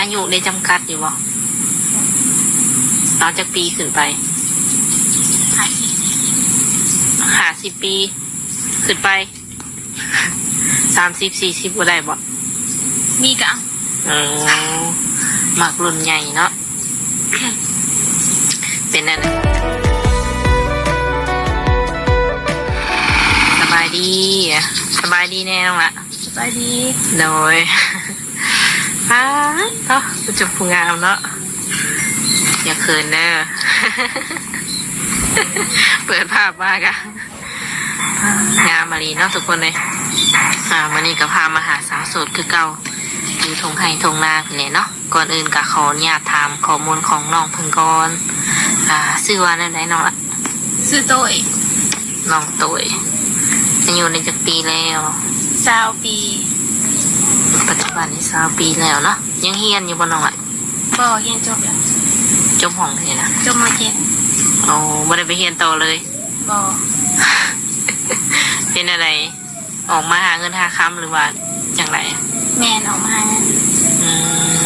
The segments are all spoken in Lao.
ອາຍຸໄດ້ຈຳກັດຢູ່ບໍ່? ເອົາຈັກປີຂຶ້ນໄປ? ຫ້າສິບ ຫ້າສິບປີຂຶ້ນໄປ. ສາມສິບ ສີ່ສິບບໍ່ໄດ້ບໍ່? ມີກະເອົາ. ເອີ ມັກລຸ້ນໃຫຍ່ເນາະ. ເປັນແນວໃດ? ສະບາຍດີ ສະບາຍດີແນ່ນ້ອງລະ. ສະບາຍດີ. ໂດຍ. ປາດເນາະ ຜູ້ຈົບຜູ້ງາມເນາະ. ຢ່າເຂີນເດີ. ເປີດພາບມາກະ ງາມອີ່ຫຼີເນາະທຸກຄົນເອີຍ. ອ່າ ມື້ນີ້ກໍພາມາຫາສາວໂສດຄືເກົ່າ ຢູ່ທົ່ງໄຮ່ທົ່ງນາພີ້ແຫຼະເນາະ. ກ່ອນອື່ນກໍຂໍອະນຸຍາດຖາມຂໍ້ມູນຂອງນ້ອງເພິ່ນກ່ອນ. ອ່າ ຊື່ວ່າແນວໃດນ້ອງລະ? ຊື່ໂຕ້ຍ. ນ້ອງໂຕ້ຍ. ອາຍຸໄດ້ຈັກປີແລ້ວ? ຊາວປີ. ປັດຈຸບັນນີ້ຊາວປີແລ້ວເນາະ. ຍັງຮຽນຢູ່ບໍ່ນ້ອງລະ? ບໍ່, ຮຽນຈົບແລ້ວ. ຈົບຫ້ອງໃດນະ? ຈົບ ມໍເຈັດ. ໂອ້ ບໍ່ໄດ້ໄປຮຽນຕໍ່ເລີຍ? ບໍ່. ເປັນແນວໃດ? ອອກມາຫາເງິນຫາຄຳ ຫຼືວ່າຈັ່ງໃດ? ແມ່ນ, ອອກມາຫາເງິນ. ອື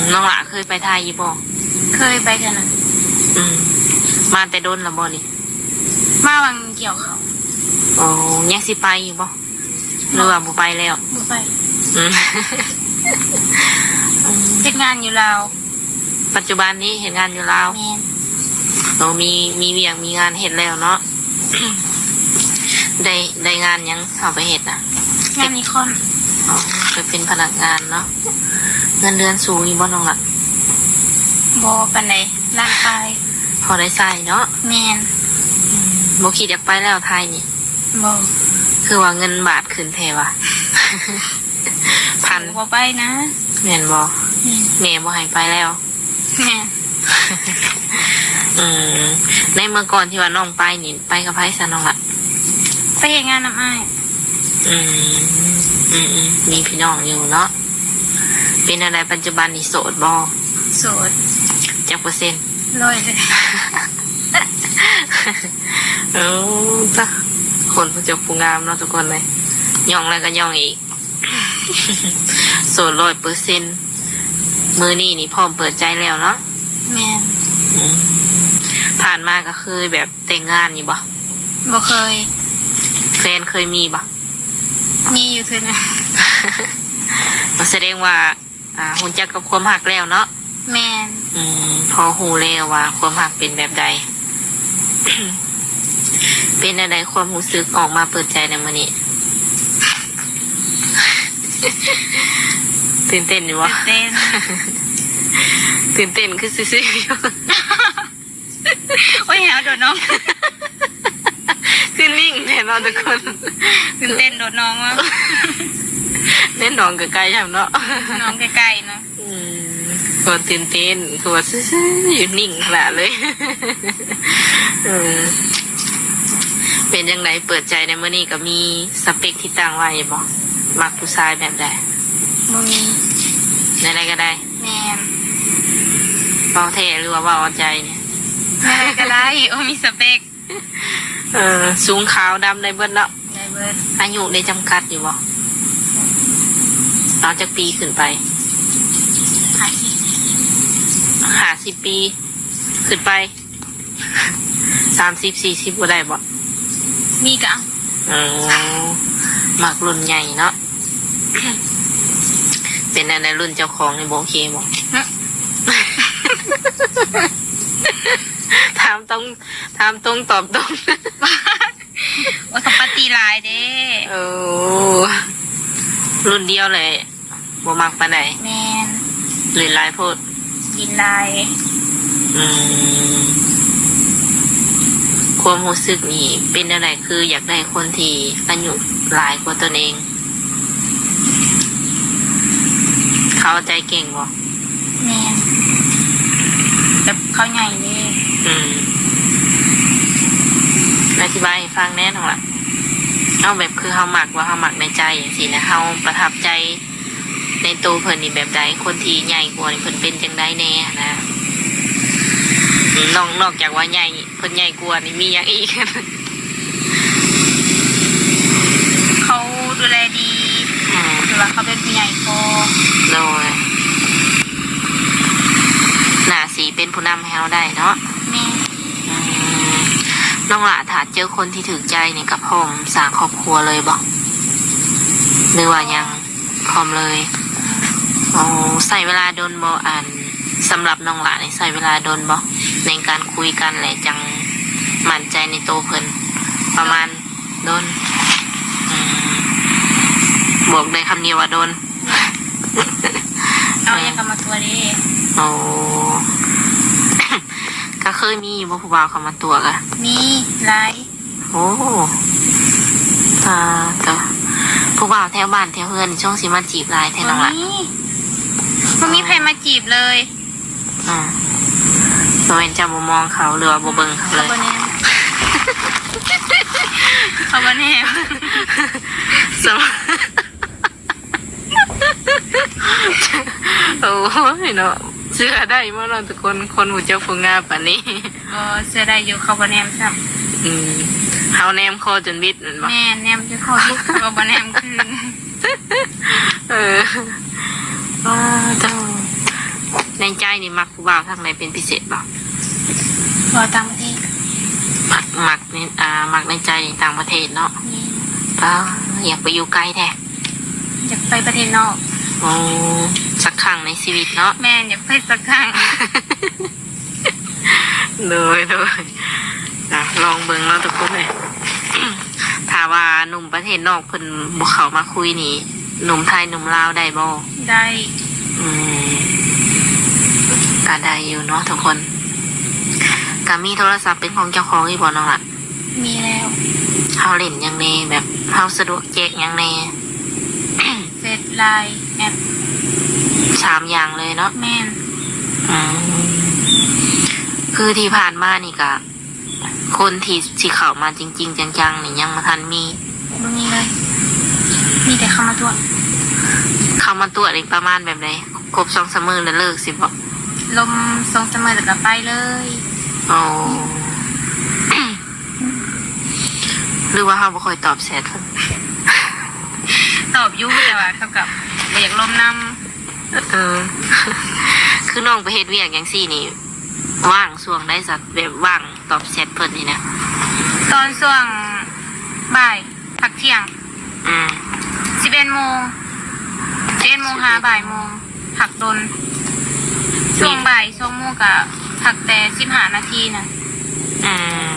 ມ ນ້ອງຫຼ້າເຄີຍໄປໄທຢູ່ບໍ່? ເຄີຍໄປເທື່ອໜຶ່ງ. ອືມ ມາແຕ່ດົນລະບໍ່ນີ້? ມາຫວ່າງກ່ຽວເຂົ້າ. ໂອ້ ຍັງຊິໄປຢູ່ບໍ່? ບໍ່. ຫຼືວ່າບໍ່ໄປແລ້ວ? ບໍ່ໄປ. ອືມ ເຮັດງານຢູ່ລາວ. ປັດຈຸບັນນີ້ເຮັດງານຢູ່ລາວ? ແມ່ນ. ໂອ້ ມີ ມີວຽກມີງານເຮັດແລ້ວເນາະ. ໄດ້ ໄດ້ງານຫຍັງເຂົ້າໄປເຮັດນະ? ງານອີຄອນ. ອໍ ໄປເປັນພະນັກງານເນາະ. ເງິນເດືອນສູງຢູ່ບໍ່ນ້ອງລະ? ບໍ່ປານໃດ, ລ້ານປາຍ. ພໍໄດ້ໃຊ້ເນາະ. ແມ່ນ. ອືມ ບໍ່ຄິດຢາກໄປແລ້ວໄທນີ້? ບໍ່. ຄືວ່າເງິນບາດຂຶ້ນແທ້ຫວາ? ພັນ ບໍ່ໄປນະ. ແມ່ນບໍ່? ແມ່ນ. ແມ່ບໍ່ໃຫ້ໄປແລ້ວ? ແມ່ນ. ອືມ ໃນເມື່ອກ່ອນທີ່ວ່ານ້ອງໄປນີ້ ໄປກັບໃຜຊະນ້ອງລະ? ໄປເຮັດງານນຳອ້າຍ. ອືມ ອືມໆ ມີພີ່ນ້ອງຢູ່ເນາະ. ເປັນແນວໃດ ປັດຈຸບັນນີ້ໂສດບໍ່? ໂສດ. ຈັກເປີເຊັນ? ຮ້ອຍເລີຍ. ໂອ້ ຕາ ຄົນຜູ້ຈົບຜູ້ງາມເນາະທຸກຄົນເອີຍ. ຍ່ອງແລ້ວກໍຍ່ອງອີກ. ໂສດຮ້ອຍເປີເຊັນ. ມື້ນີ້ນີ້ພ້ອມເປີດໃຈແລ້ວເນາະ? ແມ່ນ. ອືມ ຜ່ານມາກໍເຄີຍແບບແຕ່ງງານຢູ່ບໍ່? ບໍ່ເຄີຍ. ແຟນເຄີຍມີບໍ່? ມີຢູ່ເທື່ອໜຶ່ງ. ສະແດງວ່າ ອ່າ ຮູ້ຈັກກັບຄວາມຮັກແລ້ວເນາະ? ແມ່ນ. ອືມ ພໍຮູ້ແລ້ວວ່າຄວາມຮັກເປັນແບບໃດ. ເປັນແນວໃດຄວາມຮູ້ສຶກອອກມາເປີດໃຈໃນມື້ນີ້? ຕື່ນເຕັ້ນຢູ່ບໍ່? ຕື່ນເຕັ້ນ. ຕື່ນເຕັ້ນຄືຊື່ໆຢູ່. ໂອ້ຍ ເອົາໂດດໜອງ. ຄືນິ່ງແທ້ເນາະທຸກຄົນ. ຕື່ນເຕັ້ນໂດດໜອງວ່າ. ແມ່ນໜອງໃກ້ໆ ຊ້ຳເນາະ. ໜອງໃກ້ໆເນາະ. ອືມ ກໍຕື່ນເຕັ້ນ ຄືວ່າຊື່ໆຢູ່ ນິ່ງຂະໜາດເລີຍ. ເອີ ເປັນຈັ່ງໃດ ເປີດໃຈໃນມື້ນີ້ ກໍມີສະເປັກທີ່ຕັ້ງໄວ້ບໍ່? ມັກຜູ້ຊາຍແບບໃດ? ບໍ່ມີ. ແນວໃດກໍໄດ້? ແມ່ນ. ເວົ້າແທ້ ຫຼືວ່າເວົ້າເອົາໃຈ? ແນວໃດກໍໄດ້ ບໍ່ມີສະເປັກ. ເອີ ສູງຂາວດຳໄດ້ເບິດເນາະ? ໄດ້ເບິດ. ອາຍຸໄດ້ຈຳກັດຢູ່ບໍ່? ເອົາຈັກປີຂຶ້ນໄປ? ຫ້າສິບ ຫ້າສິບປີຂຶ້ນໄປ. ສາມສິບ ສີ່ສິບບໍ່ໄດ້ບໍ່? ມີກະເອົາ. ໂອ້ ມັກລຸ້ນໃຫຍ່ເນາະ. ເປັນແນວໃດ ລຸ້ນເຈົ້າຂອງນີ້ບໍ່ໂອເຄບໍ່? ຮະ? ຖາມຕົງ ຖາມຕົງຕອບຕົງ. ໂອ້ ຕ້ອງປະຕິຫຼາຍເດ້. ໂອ້ ລຸ້ນດຽວແຫຼະ ບໍ່ມັກປານໃດ. ແມ່ນ. ຫຼິ້ນຫຼາຍໂພດ. ຫຼິ້ນຫຼາຍ. ອືມ ຄວາມຮູ້ສຶກນີ້ເປັນແນວໃດ? ຄືຢາກໄດ້ຄົນທີ່ອາຍຸຫຼາຍກວ່າຕົນເອງ. ເຂົາເອົາໃຈເກັ່ງບໍ່? ແມ່ນ. ແບບເຂົາໃຫຍ່ເດ້. ອືມ ອະທິບາຍໃຫ້ຟັງແດ່ນ້ອງລະ. ເອົາແບບຄືເຮົາມັກ ວ່າເຮົາມັກໃນໃຈຈັ່ງຊີ້ນະ ເຮົາປະທັບໃຈໃນໂຕເພິ່ນນີ້ແບບໃດ? ຄົນທີ່ໃຫຍ່ກວ່ານີ້ເພິ່ນເປັນຈັ່ງໃດແດ່ຫັ້ນນະ? ອືມ ນອກ ນອກຈາກວ່າໃຫຍ່ ເພິ່ນໃຫຍ່ກວ່ານີ້ມີຫຍັງອີກ? ເຂົາດູແລດີ. ອືມ ຖືວ່າເຂົາເປັນຜູ້ໃຫຍ່ພໍ. ໂດຍ. ຜູ້ນຳໃຫ້ເຮົາໄດ້ເນາະ. ແມ່ນ. ອືມ ນ້ອງຫຼ້າຖ້າເຈີຄົນທີ່ຖືກໃຈນີ້ກໍພ້ອມສ້າງຄອບຄົວເລີຍບໍ່ ຫຼືວ່າຍັງ? ພ້ອມເລີຍ. ໂອ້ ໃຊ້ເວລາດົນບໍ່? ອັນ ສຳລັບນ້ອງຫຼ້ານີ້ໃຊ້ເວລາດົນບໍ່ ໃນການຄຸຍກັນ ແລະ ຈັ່ງໝັ້ນໃຈໃນໂຕເພິ່ນ? ປະມານ ດົນ. ອືມ ບອກໄດ້ຄຳດຽວວ່າດົນ. ເອົາຫຍັງເຂົ້າມາຕົວະເດ້. ໂອ້ ກໍເຄີຍມີຢູ່ບໍ່ ຜູ້ບ່າວເຂົ້າມາຕົວະ? ກໍມີຫຼາຍ. ໂອ້ ອ່າ ກໍຜູ້ບ່າວແຖວບ້ານແຖວເຮືອນນີ້ ຊ່ວງຊິມາຈີບຫຼາຍແທ້ນ້ອງຫຼ້າ. ບໍ່ມີ ບໍ່ມີໃຜມາຈີບເລີຍ. ອືມ ບໍ່ແມ່ນເຈົ້າບໍ່ມອງເຂົາ ຫຼືວ່າບໍ່ເບິ່ງເຂົາເລີຍ? ເຂົາບໍ່ແນມ ເຂົາບໍ່ແນມ. ໂອ້ຍເນາະ ເຊື່ອໄດ້ບໍ່ເນາະທຸກຄົນ ຄົນຮູ້ຈັກຜູ້ງາມປານນີ້? ບໍ່ ເຊື່ອໄດ້ຢູ່ ເຂົາບໍ່ແນມຊ້ຳ. ອືມ ເຮົາແນມຄໍຈົນບິດແມ່ນບໍ່? ແມ່ນ ແນມຈົນຄໍບິດ ເຂົາກໍບໍ່ແນມຄືນ. ເອີ ວ້າ ເຈົ້າ ໃນໃຈນີ້ມັກຜູ້ບ່າວທາງໃດເປັນພິເສດບໍ່? ບໍ່ ຕ່າງປະເທດ. ມັກ ມັກໃນ ອ່າ ມັກໃນໃຈຕ່າງປະເທດເນາະ. ແມ່ນ. ປ້າ ຢາກໄປຢູ່ໄກແທ້. ຢາກໄປປະເທດນອກ. ໂອ້ ສັກຄັ້ງໃນຊີວິດເນາະ. ແມ່ນ ຢາກໄປສັກຄັ້ງ. ໂດຍ ໂດຍ ອ່ະ ລອງເບິ່ງເນາະທຸກຄົນເອີຍ. ຖ້າວ່າໜຸ່ມປະເທດນອກເພິ່ນບໍ່ເຂົ້າມາຄຸຍນີ້ ໜຸ່ມໄທໜຸ່ມລາວໄດ້ບໍ່? ໄດ້. ອືມ ກະໄດ້ຢູ່ເນາະທຸກຄົນ. ກະມີໂທລະສັບເປັນຂອງເຈົ້າຂອງຢູ່ບໍ່ນ້ອງລະ? ມີແລ້ວ. ເຮົາຫຼິ້ນຫຍັງແດ່? ແບບເຮົາສະດວກແຈກຫຍັງແດ່? ເຟສ ລາຍ ແອັບ ສາມຢ່າງເລີຍເນາະ? ແມ່ນ. ອືມ ຄືທີ່ຜ່ານມານີ້ກະ ຄົນທີ່ຊິເຂົ້າມາຈິງໆ ຈັງໆ ນີ້ຍັງບໍ່ທັນມີ. ບໍ່ມີເລີຍ ມີແຕ່ເຂົ້າມາຕົວະ. ເຂົ້າມາຕົວະນີ້ປະມານແບບໃດ? ຄົບສອງສາມມື້ແລ້ວເລີກຊີ້ບໍ່? ລົມສອງສາມມື້ແລ້ວກໍໄປເລີຍ. ອໍ ຫຼືວ່າເຮົາບໍ່ຄ່ອຍຕອບແຊັດເພິ່ນ? ຕອບຢູ່ ແຕ່ວ່າເຂົາກໍບໍ່ຢາກລົມນຳ. ເອີ ຄືນ້ອງໄປເຮັດວຽກຫຍັງຊີ້ນີ້ ວ່າງຊ່ວງໃດຊະ? ແບບວ່າງຕອບແຊັດເພິ່ນນີ້ນະ. ຕອນຊ່ວງບ່າຍ ພັກທ່ຽງ. ອືມ ສິບເອັດໂມງ ສິບເອັດໂມງຫາບ່າຍໂມງ ພັກດົນ. ຊ່ວງບ່າຍສອງໂມງກໍພັກແຕ່ສິບຫ້ານາທີນະ. ອືມ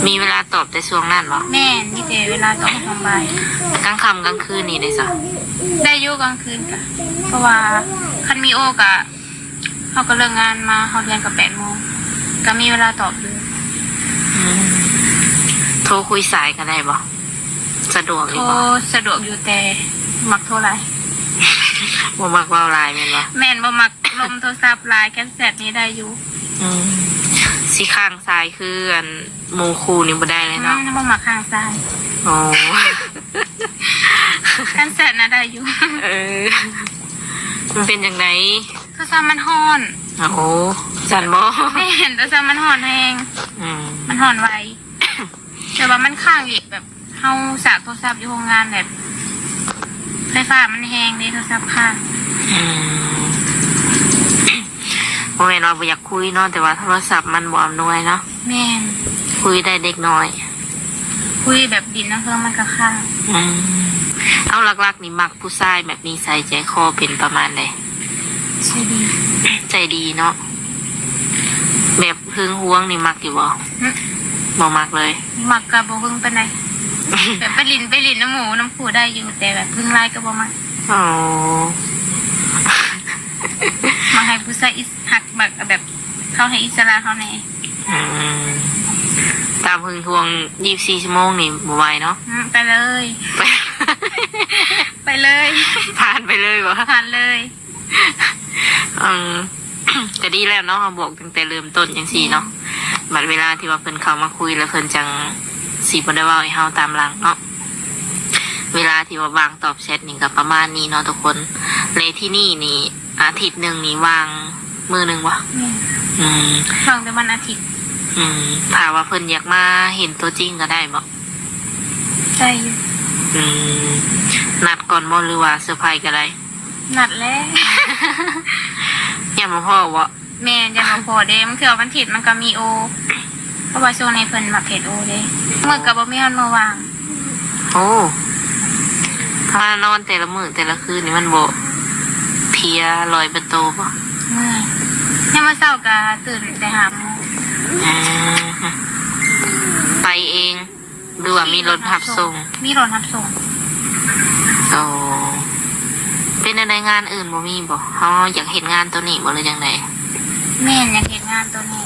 ມີເວລາຕອບແຕ່ຊ່ວງນັ້ນບໍ່? ແມ່ນ ມີແຕ່ເວລາຕອບຊ່ວງບ່າຍ. ກາງຄ່ຳກາງຄືນນີ້ໄດ້ຊະ? ໄດ້ຢູ່ກາງຄືນກະ ເພາະວ່າຄັນມີໂອກະ ເຮົາກໍເລີກງານມາ ເຮົາຮຽນກໍແປດໂມງ ກໍມີເວລາຕອບຢູ່. ອືມ ໂທຄຸຍສາຍກໍໄດ້ບໍ່? ສະດວກຢູ່ບໍ່? ໂທສະດວກຢູ່ ແຕ່ມັກໂທຫຼາຍ. ບໍ່ມັກເວົ້າຫຼາຍແມ່ນບໍ່? ແມ່ນ ບໍ່ມັກລົມໂທລະສັບຫຼາຍ. ການແຊັດນີ້ໄດ້ຢູ່. ອືມ ຊິຄ້າງສາຍຄືອັນ ໝູ່ຄູ່ນີ້ບໍ່ໄດ້ເລີຍເນາະ. ອືມ ບໍ່ມັກຄ້າງສາຍ. ໂອ້ ຄັນແຊັດນະໄດ້ຢູ່. ເອີ ມັນເປັນຈັ່ງໃດ? ໂທລະສັບມັນຮ້ອນ. ໂອ້ ສັ່ນບໍ່? ແມ່ນ ໂທລະສັບມັນຮ້ອນແຮງ. ອືມ ມັນຮ້ອນໄວ. ແຕ່ວ່າມັນຄ້າງອີກ ແບບເຮົາສາກໂທລະສັບຢູ່ໂຮງງານ ແບບໄຟຟ້າມັນແຮງເດ້ ໂທລະສັບຄ້າງ. ອືມ ບໍ່ແມ່ນວ່າບໍ່ຢາກຄຸຍເນາະ ແຕ່ວ່າໂທລະສັບມັນບໍ່ອຳນວຍເນາະ. ແມ່ນ ຄຸຍໄດ້ເດັກນ້ອຍ ຄຸຍແບບດິນນຳເພິ່ນມັນກໍຄ້າງ. ອືມ ເອົາ ຫຼັກໆນີ້ມັກຜູ້ຊາຍແບບນິໄສໃຈຄໍເປັນປະມານໃດ? ໃຈດີ. ໃຈດີເນາະ. ແບບຫຶງຫວງນີ້ມັກຢູ່ບໍ່? ຫຶ ບໍ່ມັກເລີຍ. ມັກກໍບໍ່ຫຶງປານໃດ. ແບບໄປຫຼິ້ນ ໄປຫຼິ້ນນຳໝູ່ນຳຄູ່ໄດ້ຢູ່ ແຕ່ແບບຫຶງຫຼາຍກໍບໍ່ມັກ. ອໍ ມັກໃຫ້ຜູ້ຊາຍອິດ ຮັກ ແບບ ແບບເຂົາໃຫ້ອິດສະຫຼະເຮົາແດ່. ອືມ ຕາມຫຶງຫວງ ຊາວສີ່ຊົ່ວໂມງນີ້ບໍ່ໄຫວເນາະ. ອືມ ໄປເລີຍ ໄປ ໄປເລີຍ. ຜ່ານໄປເລີຍບໍ່? ຜ່ານເລີຍ. ອືມ ກໍດີແລ້ວເນາະ ເຮົາບອກຕັ້ງແຕ່ເລີ່ມຕົ້ນຈັ່ງຊີ້ເນາະ. ແມ່ນ ບັດເວລາທີ່ວ່າເພິ່ນເຂົ້າມາຄຸຍ ແລ້ວເພິ່ນຈັ່ງຊິບໍ່ໄດ້ເວົ້າໃຫ້ເຮົາຕາມຫຼັງເນາະ. ເວລາທີ່ວ່າວ່າງຕອບແຊັດນີ້ກໍປະມານນີ້ເນາະທຸກຄົນ. ແລະ ທີ່ນີ້ນີ້ ອາທິດໜຶ່ງນີ້ວ່າງມື້ໜຶ່ງບໍ່? ແມ່ນ. ອືມ ວ່າງແຕ່ວັນອາທິດ. ອືມ ຖ້າວ່າເພິ່ນຢາກມາເຫັນຕົວຈິງກໍໄດ້ບໍ່? ໄດ້ຢູ່. ອືມ ນັດກ່ອນບໍ່ ຫຼືວ່າເຊີໄພກໍໄດ້? ນັດແລ້ວ. ຢ້ານ ພໍ້ບໍ່? ແມ່ນ ຢ້ານບໍ່ພໍ້ເດ້ ບາງເທື່ອວັນທິດມັນກໍມີໂອ ເພາະວ່າຊ່ວງນີ້ເພິ່ນມັກເຮັດໂອເດ້ ມື້ກໍບໍ່ມີຮອດມື້ວ່າງ. ໂອ້ ຖ້ານອນແຕ່ລະມື້ແຕ່ລະຄືນນີ້ມັນບໍ່ເພຍລອຍເບິດໂຕບໍ່? ເມື່ອຍ ຍາມມື້ເຊົ້າກໍຕື່ນແຕ່ຫ້າໂມງ. ອືມ ໄປເອງ ຫຼືວ່າມີລົດຮັບສົ່ງ? ມີລົດຮັບສົ່ງ. ໂອ້ ເປັນແນວໃດ ງານອື່ນບໍ່ມີບໍ່? ເຮົາຢາກເຮັດງານໂຕນີ້ບໍ່ ຫຼືຈັ່ງໃດ? ແມ່ນ ຢາກເຮັດງານໂຕນີ້.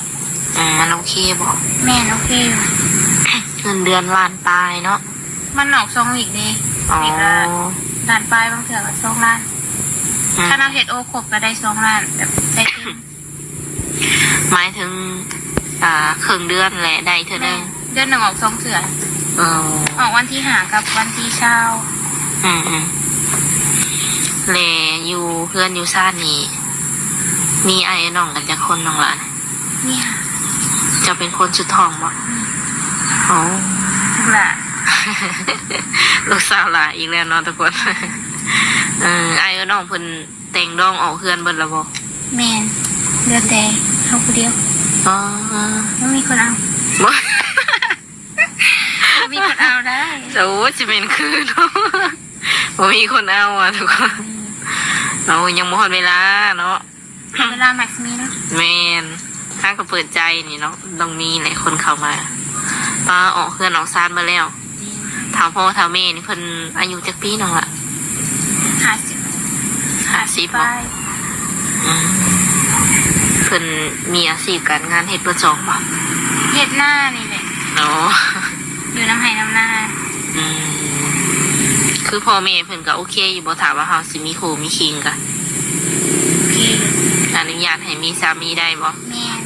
ອືມ ມັນໂອເຄບໍ່? ແມ່ນ ໂອເຄຢູ່. ເງິນເດືອນລ້ານປາຍເນາະ? ມັນອອກສອງວິກເດ້. ອໍ ວິກລະລ້ານປາຍ ບາງເທື່ອກໍສອງລ້ານ. ອືມ ຄັນເຮົາເຮັດໂອຄົບກໍໄດ້ສອງລ້ານ ແບບໃຊ້ເຕັມ. ໝາຍເຖິງ ອ່າ ເຄິ່ງເດືອນແຫຼະ ໄດ້ເທື່ອໜຶ່ງ. ແມ່ນ ເດືອນໜຶ່ງອອກສອງເທື່ອ. ເອີ ອອກວັນທີຫ້າກັບວັນທີຊາວ. ອືມໆ ແລະ ຢູ່ເຮືອນຢູ່ຊານນີ້ ມີອ້າຍນ້ອງກັນຈັກຄົນ ນ້ອງຫຼ້າ? ມີຫ້າ. ເຈົ້າເປັນຄົນສຸດທ້ອງບໍ່? ອືມ ໂອ້ ລູກຫຼ້າ ລູກສາວຫຼ້າອີກແລ້ວເນາະທຸກຄົນ. ເອີ ອ້າຍເອີຍນ້ອງເພິ່ນ ແຕ່ງດອງອອກເຮືອນເບິດແລ້ວບໍ່? ແມ່ນ ເຫຼືອແຕ່ເຮົາຜູ້ດຽວ. ອໍ ບໍ່ມີຄົນເອົາ. ບໍ່ ບໍ່ມີຄົນເອົາໄດ້. ໂອ້ ຊິແມ່ນຄືເນາະ ບໍ່ມີຄົນເອົາອະທຸກຄົນ. ອືມ ເອົາ ຍັງບໍ່ຮອດເວລາເນາະ. ເວລາມັກຊິມີເນາະ. ແມ່ນ ຫາກໍເປີດໃຈນີ້ເນາະ ຕ້ອງມີແຫຼະຄົນເຂົ້າມາ. ປາ ອອກເຮືອນອອກຊານເບິດແລ້ວ. ແມ່ນ ເຖົ້າພໍ່ເຖົ້າແມ່ນີ້ເພິ່ນອາຍຸຈັກປີນ້ອງລະ? ຫ້າສິບ ຫ້າສິບ ຫ້າສິບປາຍ. ອືມ ເພິ່ນມີອາຊີບການງານເຮັດເບິດສອງບໍ່? ເຮັດນານີ້ແຫຼະ. ອໍ ຢູ່ນຳໄຮ່ນຳນາ. ອືມ ຄືພໍ່ແມ່ເພິ່ນກໍໂອເຄຢູ່ບໍ່ ຖ້າວ່າເຮົາຊິມີຄູ່ມີຄີງກະ? ໂອເຄ. ອະນຸຍາດໃຫ້ມີສາມີໄດ້ບໍ່? ແມ່ນ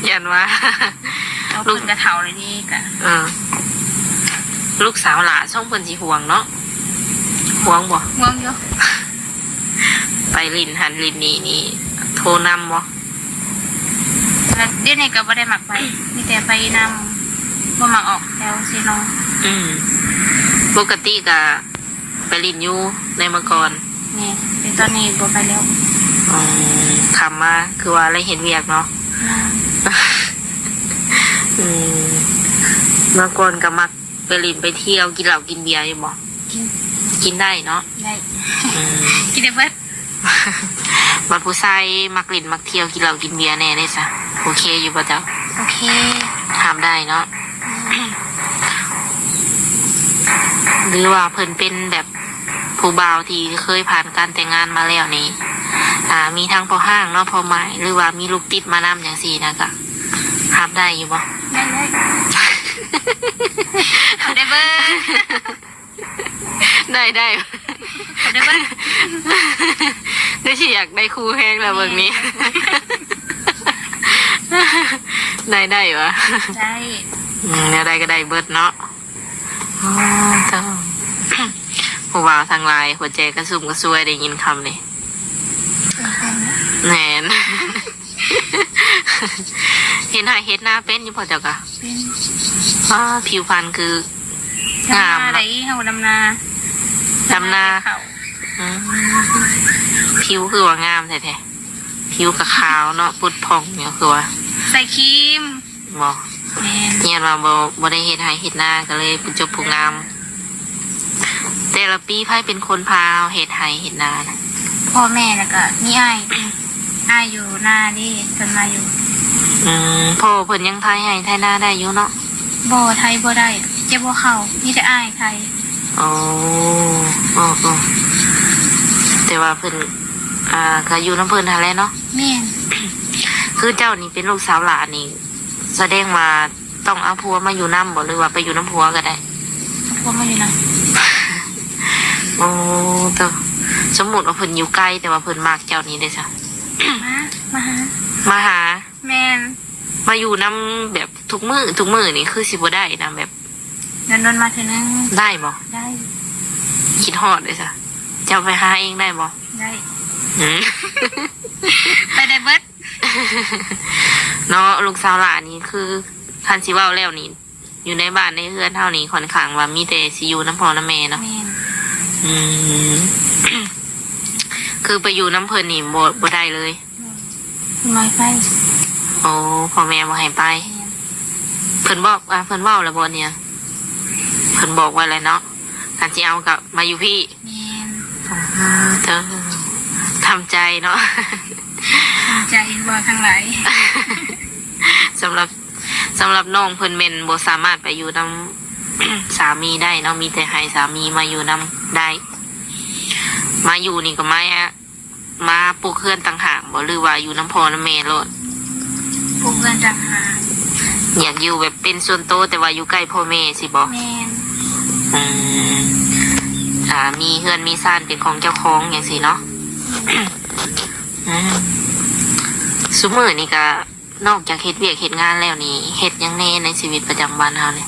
ຢ້ານວ່າ ເອົາ ລູກ ເພິ່ນກໍເຖົ້າແລ້ວເດ້ກະ. ເອີ ລູກສາວຫຼ້າຊ່ອງເພິ່ນຊິຫ່ວງເນາະ. ຫ່ວງບໍ່? ຫ່ວງຢູ່. ໄປຫຼິ້ນຫັ້ນຫຼິ້ນນີ້ນີ້ ໂທນຳບໍ່? ດຽວນີ້ກໍບໍ່ໄດ້ມັກໄປ ມີແຕ່ໄປນຳ ບໍ່ມັກອອກແຖວເຊໂນ. ອືມ ປົກກະຕິກະໄປຫຼິ້ນຢູ່ໃນເມື່ອກ່ອນ. ແມ່ນ ແຕ່ຕອນນີ້ບໍ່ໄປແລ້ວ. ອືມ ຄຳມາຄືວ່າໄດ້ເຮັດວຽກເນາະ. ແມ່ນ. ອືມ ເມື່ອກ່ອນກໍມັກໄປຫຼິ້ນໄປທ່ຽວ ກິນເຫຼົ້າກິນເບຍຢູ່ບໍ່? ກິນ ກິນໄດ້ເນາະ? ໄດ້. ອືມ ກິນໄດ້ເບິດ. ບັດຜູ້ຊາຍມັກຫຼິ້ນມັກທ່ຽວ ກິນເຫຼົ້າກິນເບຍແດ່ເດ້ຊະ ໂອເຄຢູ່ບໍ່ເຈົ້າ? ໂອເຄ. ຮັບໄດ້ເນາະ. ອືມ ຫຼືວ່າເພິ່ນເປັນແບບຜູ້ບ່າວທີ່ເຄີຍຜ່ານການແຕ່ງງານມາແລ້ວນີ້ ອ່າ ມີທັງພໍ່ຮ້າງເນາະ ພໍ່ໝ້າຍ ຫຼືວ່າມີລູກຕິດມານຳຈັ່ງຊີ້ນະ ກະຮັບໄດ້ຢູ່ບໍ່? ໄດ້ ໄດ້. ຮັບໄດ້ເບິດ. ໄດ້ ໄດ້ ໄດ້ເບິດ. ຄືຊິຢາກໄດ້ຄູ່ແຮງແລ້ວເບິ່ງນີ້. ໄດ້ ໄດ້ຫວາ? ໄດ້. ອືມ ແນວໃດກໍໄດ້ເບິດເນາະ. ອໍ ເຈົ້າ ຜູ້ບ່າວທັງຫຼາຍ ຫົວໃຈກະຊຸ່ມກະຊວຍ ໄດ້ຍິນຄຳນີ້. ແມ່ນ. ເຮັດໄຮ່ເຮັດນາເປັນຢູ່ບໍ່ເຈົ້າກະ? ເປັນ. ວ້າ ຜິວພັນຄືງາມເນາະ. ດຳນາ ດຳນາ. ດຳນາ. ອືມ ຜິວຄືວ່າງາມແທ້ໆ ຜິວກະຂາວເນາະ ປຸດຜ່ອງຢູ່ ຄືວ່າໃສ່ຄຣີມ. ບໍ່? ແມ່ນ. ຍ້ອນວ່າບໍ່ ບໍ່ໄດ້ເຮັດໄຮ່ເຮັດນາ ກໍເລີຍເປັນຈົບຜູ້ງາມ. ແຕ່ລະປີໃຜເປັນຄົນພາເຮົາເຮັດໄຮ່ເຮັດນານະ? ພໍ່ແມ່ແລ້ວກໍມີອ້າຍ ອືມ ອ້າຍຢູ່ນາເດ້ ເພິ່ນມາຢູ່. ອືມ ພໍ່ເພິ່ນຍັງໄຖໄຮ່ໄຖນາໄດ້ຢູ່ເນາະ? ບໍ່ ໄຖບໍ່ໄດ້ ເຈັບຫົວເຂົ່າ ມີແຕ່ອ້າຍໄຖ. ອໍ ອໍ ອໍ ແຕ່ວ່າເພິ່ນ ອ່າ ກໍຢູ່ນຳເພິ່ນຫັ້ນແຫຼະເນາະ? ແມ່ນ. ຄືເຈົ້ານີ້ເປັນລູກສາວຫຼ້ານີ້ ສະແດງວ່າຕ້ອງເອົາຜົວມາຢູ່ນຳບໍ່ ຫຼືວ່າໄປຢູ່ນຳຜົວກໍໄດ້? ເອົາຜົວມາຢູ່ນຳ. ໂອ້ ເຕີ ສົມມຸດວ່າເພິ່ນຢູ່ໄກ ແຕ່ວ່າເພິ່ນມັກເຈົ້ານີ້ເດ້ຊະ? ມາ ມາຫາ ມາຫາ. ແມ່ນ. ມາຢູ່ນຳແບບທຸກມື້ ທຸກມື້ນີ້ຄືຊິບໍ່ໄດ້ນະ ແບບດົນໆມາເທື່ອໜຶ່ງ. ໄດ້ບໍ່? ໄດ້. ຄິດຮອດເດ້ຊະ ເຈົ້າໄປຫາເອງໄດ້ບໍ່? ໄດ້. ອືມ ໄປໄດ້ເບິດ. ເນາະ ລູກສາວຫຼ້ານີ້ ຄືຄັນຊິເວົ້າແລ້ວນີ້ ຢູ່ໃນບ້ານໃນເຮືອນເຮົານີ້ ຂ້ອນຂ້າງວ່າມີແຕ່ຊິຢູ່ນຳພໍ່ນຳແມ່ເນາະ. ແມ່ນ. ອືມ ຄື ຄືໄປຢູ່ນຳເພິ່ນນີ້ບໍ່ ບໍ່ໄດ້ເລີຍ? ບໍ່ໃຫ້ໄປ. ໂອ້ ພໍ່ແມ່ບໍ່ໃຫ້ໄປ. ແມ່ນ. ເພິ່ນບອກ ອ່າ ເພິ່ນເວົ້າແລ້ວບໍ່ນີ້? ເພິ່ນບອກໄວ້ແລ້ວເນາະ ຄັນຊິເອົາກໍມາຢູ່ພີ້. ແມ່ນ. ອ່າ ເຈົ້າ ທຳໃຈເນາະ. ທຳໃຈວ່າທັງຫຼາຍ. ສຳລັບ ສຳລັບນ້ອງເພິ່ນແມ່ນບໍ່ສາມາດໄປຢູ່ນຳ ສາມີໄດ້ເນາະ ມີແຕ່ໃຫ້ສາມີມາຢູ່ນຳໄດ້. ມາຢູ່ນີ້ກໍມາ ມາປຸກເຮືອນຕ່າງຫາກບໍ່ ຫຼືວ່າຢູ່ນຳພໍ່ນຳແມ່ໂລດ? ປຸກເຮືອນຕ່າງຫາກ. ຢາກຢູ່ແບບເປັນສ່ວນໂຕ ແຕ່ວ່າຢູ່ໃກ້ພໍ່ແມ່ຊີ້ບໍ່? ແມ່ນ. ອືມ ອ່າ ມີເຮືອນມີຊານເປັນຂອງເຈົ້າຂອງຈັ່ງຊີ້ເນາະ. ອືມ ຊຸມື້ນີ້ກະ ນອກຈາກເຮັດວຽກເຮັດງານແລ້ວນີ້ ເຮັດຫຍັງແດ່ໃນຊີວິດປະຈຳວັນເຮົານີ້?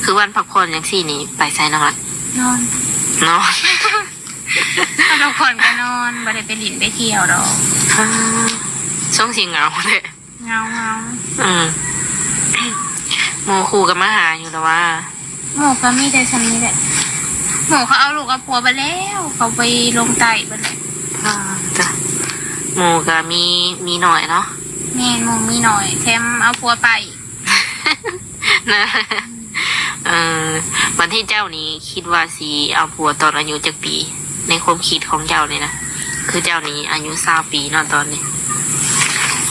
ຄືວັນພັກຜ່ອນຈັ່ງຊີ້ນີ້ ໄປໃສນ້ອງລະ? ນອນ. ນອນ. ພັກຜ່ອນກໍນອນ ບໍ່ໄດ້ໄປຫຼິ້ນໄປທ່ຽວດອກ. ອ່າ ຊົງຊິເຫງົາແທ້. ເຫງົາໆ. ອືມ ໝູ່ຄູ່ກໍມາຫາຢູ່ລະວ່າ? ໝູ່ກໍມີແຕ່ຊ່ຳນີ້ແຫຼະ. ໝູ່ເຂົາເອົາລູກເອົາຜົວໄປແລ້ວ ເຂົາໄປລົງໃຕ້ເບິດແຫຼະ. ອ່າ ຈ້ະ ໝູ່ກໍມີ ມີໜ້ອຍເນາະ. ແມ່ນ ໝູ່ມີໜ້ອຍ ແຖມເອົາຜົວໄປ. ນະ ເອີ ບັດນີ້ເຈົ້ານີ້ຄິດວ່າຊິເອົາຜົວຕອນອາຍຸຈັກປີ? ໃນຄວາມຄິດຂອງເຈົ້ານີ້ນະ ຄືເຈົ້ານີ້ອາຍຸຊາວປີເນາະຕອນນີ້.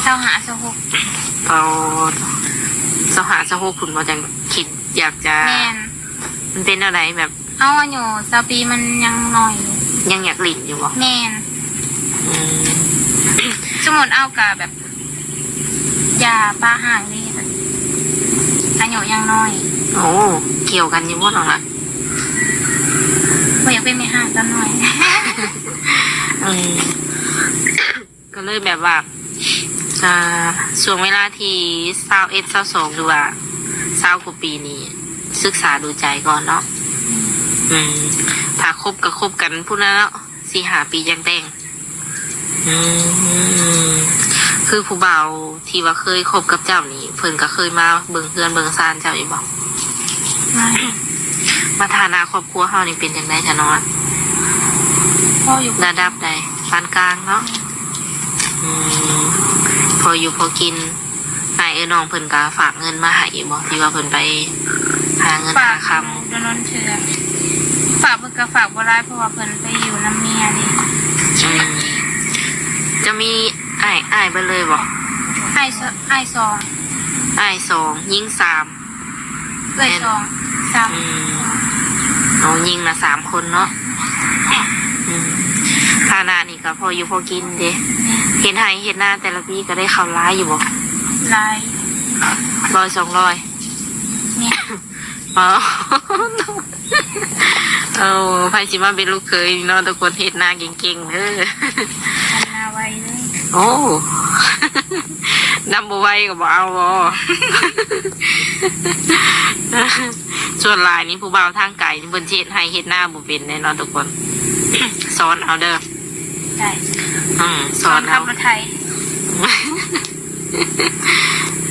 ຊາວຫ້າ ຊາວຫົກ. ເອົາ ຊາວຫ້າ ຊາວຫົກພຸ້ນບໍ່ ຈັ່ງຄິດຢາກຈະ. ແມ່ນ. ມັນເປັນແນວໃດ ແບບ ເອົາ ອາຍຸຊາວປີມັນຍັງນ້ອຍຢູ່. ຍັງຢາກຫຼິ້ນຢູ່ບໍ່? ແມ່ນ. ອືມ ສົມມຸດເອົາກະແບບ ຢ່າປະຮ້າງເດ້ ແບບອາຍຸຍັງນ້ອຍ. ໂອ້ ກ່ຽວກັນຢູ່ບໍ່ນ້ອງລະ? ບໍ່ຢາກເປັນແມ່ຮ້າງຕອນນ້ອຍ. ອືມ ກໍເລີຍແບບວ່າ ອ່າ ຊ່ວງເວລາທີ່ຊາວເອັດ ຊາວສອງ ຫຼືວ່າຊາວກວ່າປີນີ້ ສຶກສາດູໃຈກ່ອນເນາະ. ອືມ ຖ້າຄົບກໍຄົບກັນພຸ້ນລະເນາະ ສີ່ຫ້າປີຈັ່ງແຕ່ງ. ອືມ ຄືຜູ້ບ່າວທີ່ວ່າເຄີຍຄົບກັບເຈົ້ານີ້ ເພິ່ນກໍເຄີຍມາເບິ່ງເຮືອນເບິ່ງຊານເຈົ້າຢູ່ບໍ່? ມາ. ມາ. ຖານະຄອບຄົວເຮົານີ້ເປັນຈັ່ງໃດຊະນ້ອງ? ພໍຢູ່ ລະດັບໃດ? ປານກາງເນາະ. ອືມ ພໍຢູ່ພໍກິນ. ອ້າຍເອື້ອຍນ້ອງເພິ່ນກໍຝາກເງິນມາໃຫ້ຢູ່ບໍ່ ທີ່ວ່າເພິ່ນໄປຫາເງິນຫາຄຳ? ໂດນໆເທື່ອ. ຝາກເພິ່ນກໍຝາກບໍ່ຫຼາຍ ເພາະວ່າເພິ່ນໄປຢູ່ນຳເມຍເດ້. ອືມ ຈະມີອ້າຍ ອ້າຍເບິດເລີຍບໍ່? ອ້າຍ ອ້າຍສອງ. ອ້າຍສອງ ຍິງສາມ. ເອື້ອຍສອງ ສາມ. ອືມ ເອົາຍິງນະສາມຄົນເນາະ. ອືມ ຖານະນີ້ກໍພໍຢູ່ພໍກິນເດ້. ແມ່ນ. ເຮັດໄຮ່ເຮັດນາແຕ່ລະປີກໍໄດ້ເຂົ້າຫຼາຍຢູ່ບໍ່? ຫຼາຍ. ຮ້ອຍສອງຮ້ອຍ. ແມ່ນ. ອໍ ເອົາ ໃຜຊິມາເປັນລູກເຂີຍເນາະ ທຸກຄົນເຮັດນາເກັ່ງໆເດີ. ທຳນາໄວເລີຍ. ໂອ້ ນຳບໍ່ໄວກໍບໍ່ເອົາບໍ? ສ່ວນຫຼາຍນີ້ຜູ້ບ່າວທາງໄກນີ້ເພິ່ນຊິເຮັດໄຮ່ເຮັດນາບໍ່ເປັນແນ່ນອນທຸກຄົນ. ສອນເອົາເດີ. ໄດ້. ອືມ ສອນເອົາ. ສອນຂັບລົດໄຖ.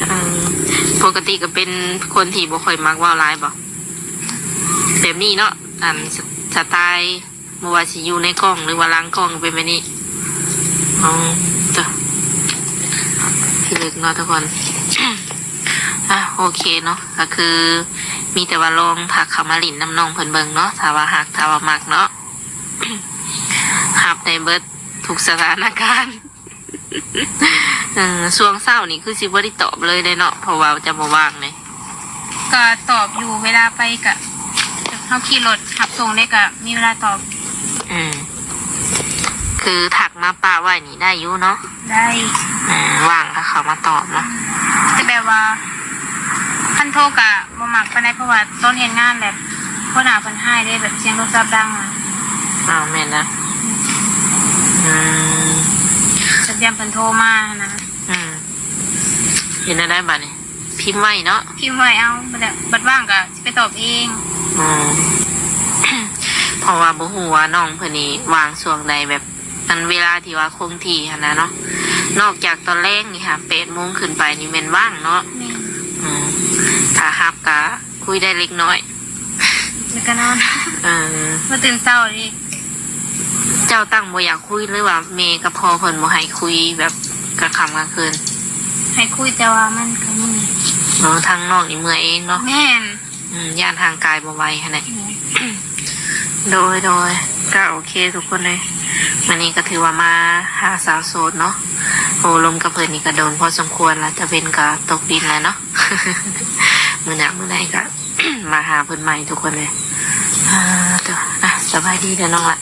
ເອີ ປົກກະຕິກໍເປັນຄົນທີ່ບໍ່ຄ່ອຍມັກເວົ້າຫຼາຍບໍ? ແບບນີ້ເນາະ ອັນ ສະ ສະໄຕ ບໍ່ວ່າຊິຢູ່ໃນກ້ອງ ຫຼືວ່າຫຼັງກ້ອງ ເປັນແບບນີ້. ອໍ ຈ້ະ ພິລຶກເນາະທຸກຄົນ. ອ່ະ ໂອເຄເນາະ ກໍຄືມີແຕ່ວ່າລອງທັກເຂົ້າມາຫຼິ້ນນຳນ້ອງເພິ່ນເບິ່ງເນາະ ຖ້າວ່າຮັກ ຖ້າວ່າມັກເນາະ. ຮັບໄດ້ເບິດທຸກສະຖານະການ. ເອີ ຊ່ວງເຊົ້ານີ້ຄືຊິບໍ່ໄດ້ຕອບເລີຍເດ້ເນາະ ເພາະວ່າຈະບໍ່ວ່າງເດ້. ກໍຕອບຢູ່ ເວລາໄປກະ ເຮົາຂີ່ລົດຮັບສົ່ງເດ້ ກະມີເວລາຕອບ. ອືມ ຄືທັກມາປະໄວ້ນີ້ໄດ້ຢູ່ເນາະ? ໄດ້. ອືມ ວ່າງກໍເຂົ້າມາຕອບເນາະ. ແຕ່ແບບວ່າ ຄັນໂທກະບໍ່ມັກປານໃດ ເພາະວ່າຕອນເຮັດງານແບບ ຫົວໜ້າເພິ່ນຮ້າຍເດ້ ແບບສຽງໂທລະສັບດັງນະ. ອ້າວ ແມ່ນນະ. ອືມ ແບບຢ້ານເພິ່ນໂທມາຫັ້ນນະ. ອືມ ເຮັດແນວໃດບາດນີ້? ພິມໄວ້ເນາະ? ພິມໄວ້ເອົາ ບັດ ບັດວ່າງກໍຊິໄປຕອບເອງ. ອືມ ເພາະວ່າບໍ່ຮູ້ວ່ານ້ອງເພິ່ນນີ້ວ່າງຊ່ວງໃດ ແບບ ອັນເວລາທີ່ວ່າຄົງທີ່ຫັ້ນນະເນາະ. ນອກຈາກຕອນແລງນີ້ຫາ ແປດໂມງຂຶ້ນໄປນີ້ແມ່ນວ່າງເນາະ? ແມ່ນ. ອືມ ຖ້າຮັບກະຄຸຍໄດ້ເລັກນ້ອຍ ແລ້ວກໍນອນ. ເອີ ມາຕື່ນເຊົ້າອີກ. ເຈົ້ ເຂົາຕັ້ງບໍ່ຢາກຄຸຍ ຫຼືວ່າແມ່ກັບພໍ່ເພິ່ນບໍ່ໃຫ້ຄຸຍແບບກາງຄ່ຳກາງຄືນ? ໃຫ້ຄຸຍ ແຕ່ວ່າມັນກໍເມື່ອຍ. ເນາະ ທາງນ້ອງນີ້ເມື່ອຍເອງເນາະ. ແມ່ນ. ອືມ ຢ້ານຮ່າງກາຍບໍ່ໄຫວຫັ້ນແຫຼະ. ແມ່ນ. ໂດຍ ໂດຍ ກໍໂອເຄທຸກຄົນເອີຍ ມື້ນີ້ກໍຖືວ່າມາຫາສາວໂສດເນາະ ໂອ້ລົມກັບເພິ່ນນີ້ກໍດົນພໍສົມຄວນລະ ຕາເວັນກໍຕົກດິນແລ້ວເນາະ. ມື້ໜ້າມື້ໃດກໍ ມາຫາເພິ່ນໃໝ່ທຸກຄົນເອີຍ. ອ່າ ໂຕ ອ່ະ ສະບາຍດີເດີນ້ອງລະ.